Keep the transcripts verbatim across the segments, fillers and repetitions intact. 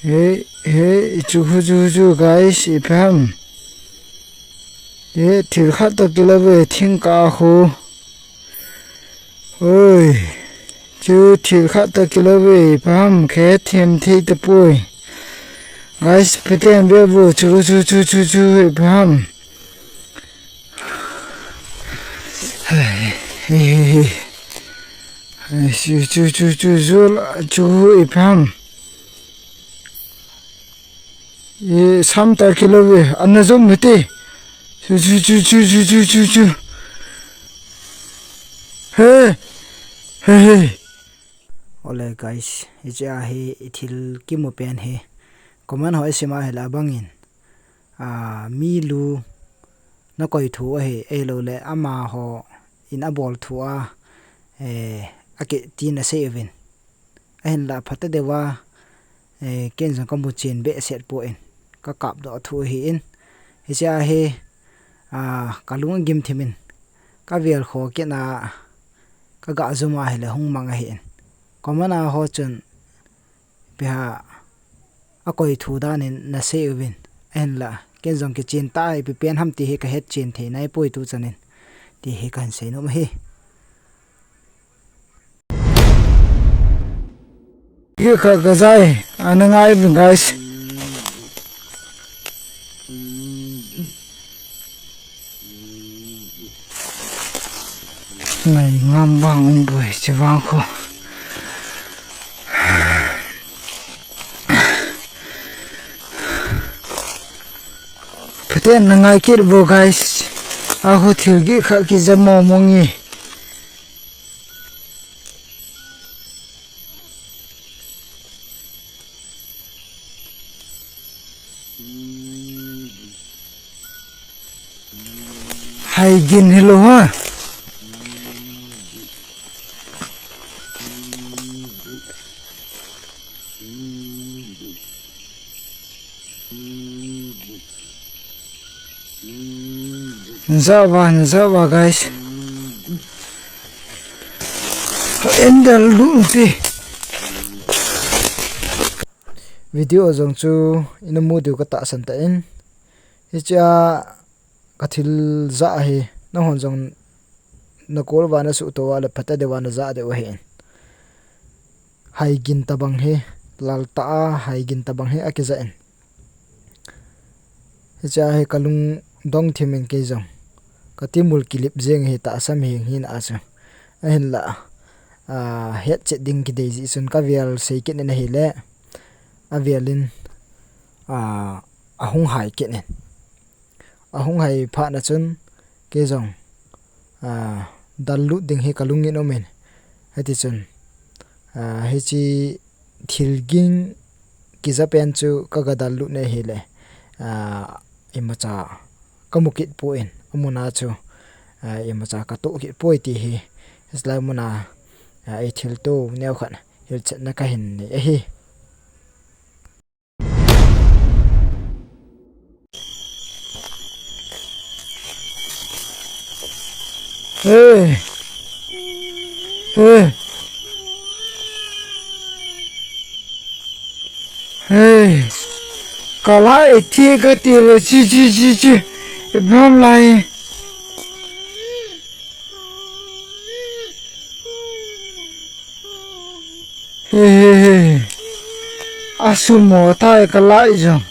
He, he, chu khu chu chu, guys, ipi ham. He, thil khat toh kilou ve, thingkah khu. Oi. Chu thil khat toh kilou ve, ipi ham, kei hethem thei tapoi. Guys, Pathen ve vo, chu chu chu chu chu, ipi ham. Hey, hey, hey, hey. Hey, chu chu chu chu chu la, chu, ipi ham. E, sam toh kilou ve, ana jom mite. Chu chu chu chu chu chu chu chu. He, he, he. Ole guys, hiche a hi i thil kimu pen hi. Comment ho i sim a hile abang in, a, mi lu na koi thu ahi, ahilou le amaho in abol thu a, eh, akiti na sei uvin. Ahinla phatah deuva, eh, ken jong ka mu chen behseh poi, ka kap doh thu ahi in. Hiche a hi, a, ka lung agim thim in, ka vel kho kit na, ka ga jom a hile hung mang ahi in. Comment a ho chun, ipi ham, akoi thu dan in na sei uvin. Ahinla, ken jong kichen tah a ipi pen ham ti hi ka hetchen thei nai poi tu chan in. Ti hi kahin sei nom ahi. Gih khat ka ja e, ana ngai uvin guys. Ngai ngam vang um poi, hiche vang khu. Pathen na ngai kit vo guys. A khu thil gih khat kija mo mo nge. Hai gin hilou ha. Nja uva, nja uva, guys. Endal lu ti. Video jong chu ina mu diu ka tahsan tan. Hiche a ka thil ja hi, nahon jong na kol uva na suhto uva le phatah deuva na ja diu ahi in. Hai gin tabang hi, lal tah a hai gin tabang hi akija in. Hiche a hi ka lung dong thim in kei jong. Ka timul kilip jeng hi tahsa mihem hina a chu. Ahinla, a, hetchet ding kidei jeh chun ka vel sei kit in ahile, avel in, a, ahung hai kit in. Ahung hai phat na chun, kei jong, a, dal lut ding hi ka lung in um in. Hiti chun, a, hiche thil ging kija pen chu ka ga dal lut na hile, a, imacha ka mu kit poi, amun a chu, a, imacha ka toh kit poi ti hi, hiche lai mun a, a, i thilto neo khat hilchetna ka hin nei ahi. Hey. Hey. Hey. Kala eti ka ti le chi chi chi chi. Ibrahim lai. He, he, he. Asumo tai ka lai jong.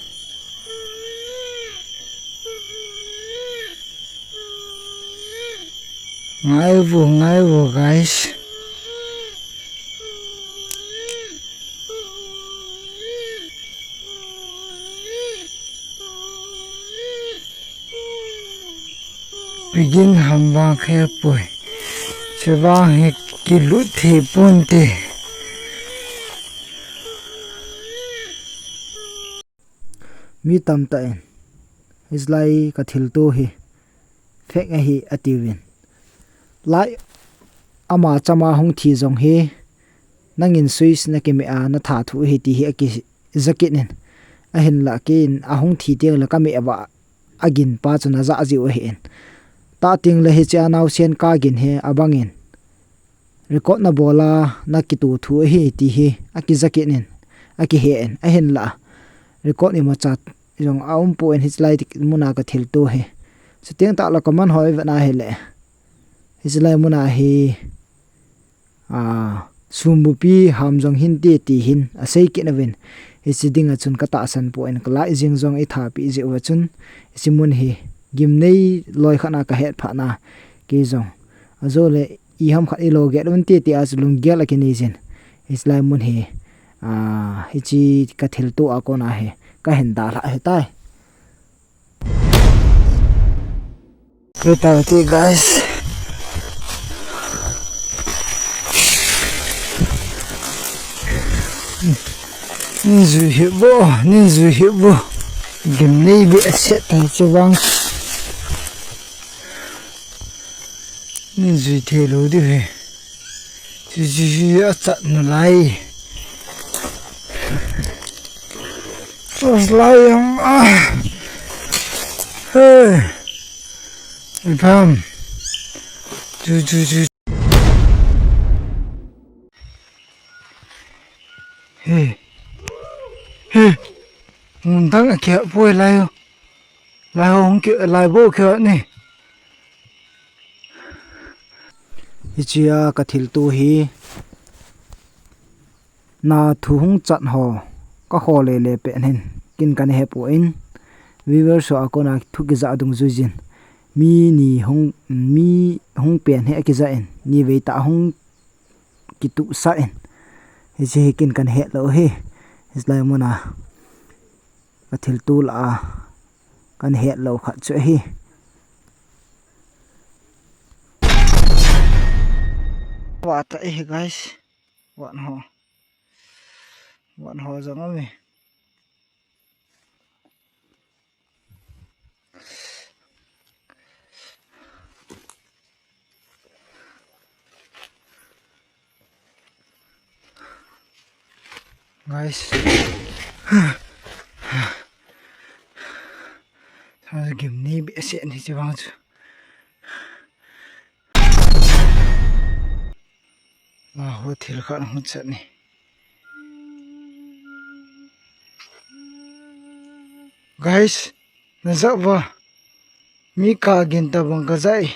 Ngai vo, ngai vo, guys. Pigin ham vang khe poi. Chevang hi kilut thei pon te. Mi tamtah in, hiche lai ka thilto hi fake ahi atiuvin. Lai ama chama hung thi jong hi, nangin switch na kime a na that thu ahi ti hi akija kit in. Ahinla kei in ahung thi teng le ka me a va agin pa chu na ja jiu ahi in. Tah teng le hiche a naosen ka gin hi abang in. Record na bol a na kito thu ahi ti hi akija kit in. Akihe in. Ahinla record imacha jong aumpoi, hiche lai muna ka thilto hi. Chuteng tah le comment hoi vena hile, hiche lai muna hi, a, sumbupi ham jong hinte ti hin asei kit nauvin. Hiche dinga chun ka tahsan poi, ka lai jing jong i thapi jeh uva chun, hiche mun hi gimnei loi khat na ka het phat na, kei jong ajole iham khat i lo get un ti, ti a chu lunggel a kinei jin. Hiche lai mun hi, a, hiche ka thilto a kona hi ka hin dalha ahitai. Kei tau ti, guys. Nin jui hi bo, nin jui hi bo. Gimnei behseh tai chu vang. Nin jui thei lou diu hi. Chu chu chu a chat nalai. Os lai ang a. Hey. Ipham. Chu chu chu. Hey. Hey. Mun dang a kia poi lai o. Lai ho hung ki, lai bo kia ni. Hichea ka thilto hi na thu hung chat ho ka ho lele pet hin kin kana hepon, viewers ho a kona thu kija dungjuijin mi ni hung, mi hung pen hi akija in, ni vei tah hung kituhsah in. Hiche hi kin kana hetlou hi. Hiche lai muna ka thilto lah a kana hetlou khat chu ahi. Vah ta e guys. Van ho. Van ho jong aume. Guys. Sa gimnei behseh ni hiche vang chu. Aho thil khat hung chat ni. Guys, na ja uva. Mi kagin tabang ka ja e.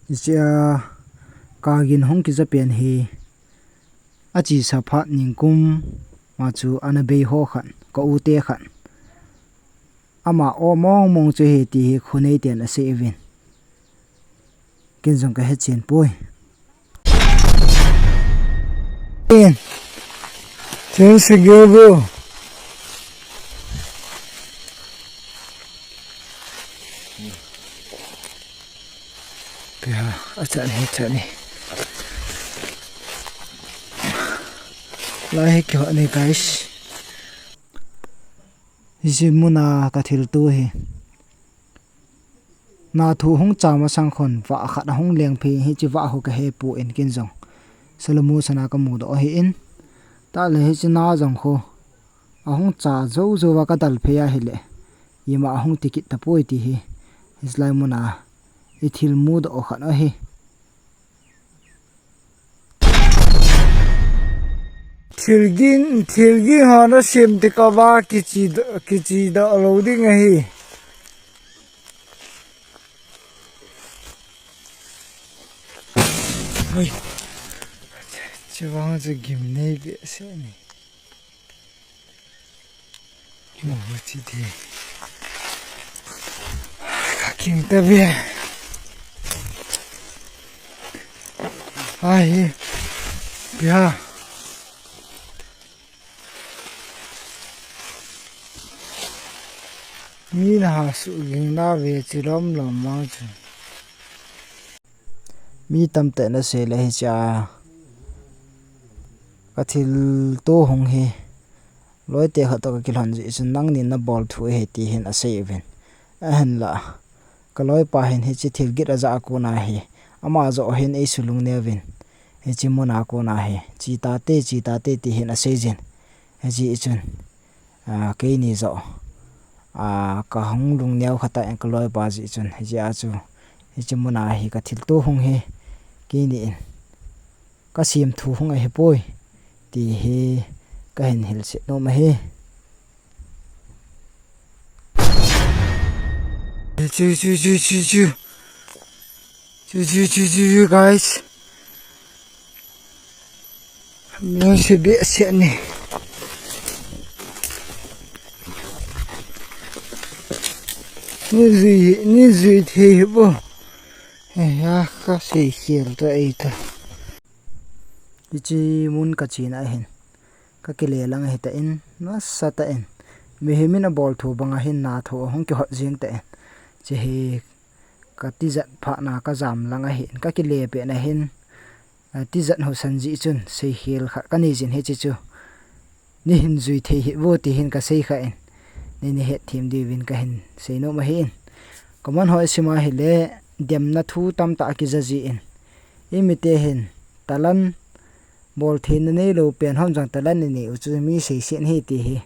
Hichea kagin hung kija pen hi achesa phat ningkum ma chu ana bei ho khat, ka u te khat. Ama o mong mong chu ahi ti hi khonei ten asei uvin. Ken jong ka hechen poi. Ken. Thil se gel bro. Pia, achan hi, achan hi. Lai hi kihot ni, guys. Hiche muna ka thilto hi. Na thu hung cha masang khun vah khat ahung leng pei, hiche vah ho ka hepon ken jong. Slow motion a ka mudoh ahin. Tah le hiche na jong khu ahung cha jou jou va ka dal pei ahile, ima ahung ti kit tapoi ti hi. Hiche lai muna i thil mudoh khat ahi. Thil ging, thil ging ho na sem te ka va kichi, kichi doh lou ding ahi. Oi. Chuvang chu gimnei behseh ni. Mo chi de. Ka king ta ve. Ai. Pia. Mi na ha su ging na ve chi lom lom mang chu. Mi tamtah in asei le hichea ka thilto hung hi loi te khat toh ka kilhon jeh chun nangnin na bol thu ahi ti hin asei uvin. Ahinlah ka loipa hin hiche thil gin aja a kona hi ama joh hin eisu lungneo vin. Hiche muna kona hi che tate, che tate ti hin asei jin. Hiche chun a, keini joh, a, ka hung lungneo khat a in ka loipa jeh chun, hichea chu, hiche muna hi ka thilto hung hi, keini in Ka sim thu hung ahi poi, ti hi ka hin hilsit nom ahi. Chu, chu, chu, chu, chu. Chu, chu, chu, chu, chu, guys. Mun se be se ni. Ni zui, ni zui thei bo. He ya ka sei khel ta ei ta. Hiche mun ka chena hin ka kile lang ahi tan, nasa tan. Mihem in abol thu bang ahin na thu ahung kihot jing tan. Hiche hi ka tijat phat na ka jam lang ahin ka kile pet na hin, a, tijat ho san jeh chun sei khel khat ka nei jin hiche chu. Ni hin jui thei hih vo ti hin ka sei kha in. Nei na het them diuvin ka hin sei nom ahi in. Comment ho i sim a hile demna thu tamtah a kija jin. Imi te hin talan bol theina neilou pen hom jong talan i nei u chu mi sei sen hi ti hi.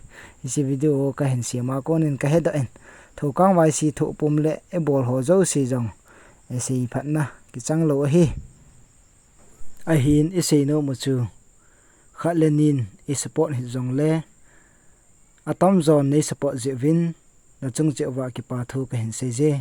Hiche video ka hin sem a kon in ka hedoh in. Thokang vaisi thoh pum le i bol ho jouse jong i sei phatna kichang lou ahi. Ahin i sei nom u chu khat le ni in i support hih jongle, atam jon nei support jeh uvin, na chung cheh uva kipa thu ka hin sei je.